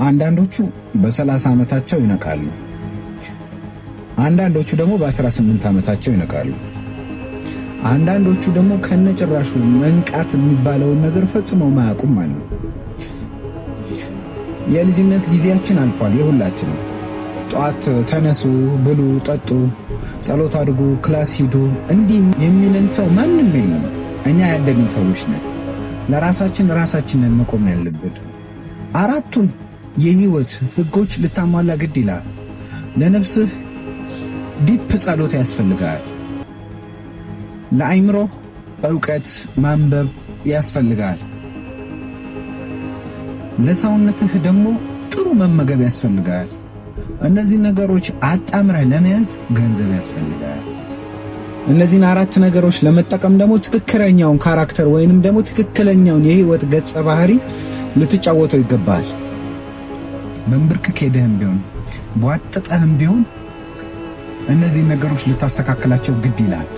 አንዳንዶቹ በ30 ዓመታቸው ይነቃሉ። አንዳንዶቹ ደግሞ በ18 ዓመታቸው ይነቃሉ። አንዳንዶቹ ደግሞ ከነጭራሹ መንቃት የሚባለውን ነገር ፈጽመው ማያውቁም አሉ። የልጅነት ጊዜያችን አልፏል። የሁላችንም ጠዋት ተነሱ፣ ብሉ፣ ጠጡ፣ ጸሎት አድርጉ፣ class ሂዱ እንዲህ የሚለን ሰው ማንም የለም። እኛ ያደግን ሰዎች ነን። ለራሳችን ራሳችንን መቆም ያለብን። አራቱን የህይወት ህጎች ልታሟላ ግድ ይላል። ለነፍስህ deep ጸሎት ያስፈልጋል። ለአይምሮህ እውቀት ማንበብ ያስፈልጋል። ለሰውነትህ ደግሞ ጥሩ መመገብ ያስፈልጋል። እነዚህ ነገሮች አጣምረህ ለመያዝ ገንዘብ ያስፈልጋል። እነዚህን አራት ነገሮች ለመጠቀም ደግሞ ትክክለኛውን character ወይንም ደግሞ ትክክለኛውን የህይወት ገጸ ባህሪ ልትጫወተው ይገባል። በንብርክክ ሄደህም ቢሆን ቧጥጠህም ቢሆን እነዚህን ነገሮች ልታስተካክላቸው ግድ ይላል።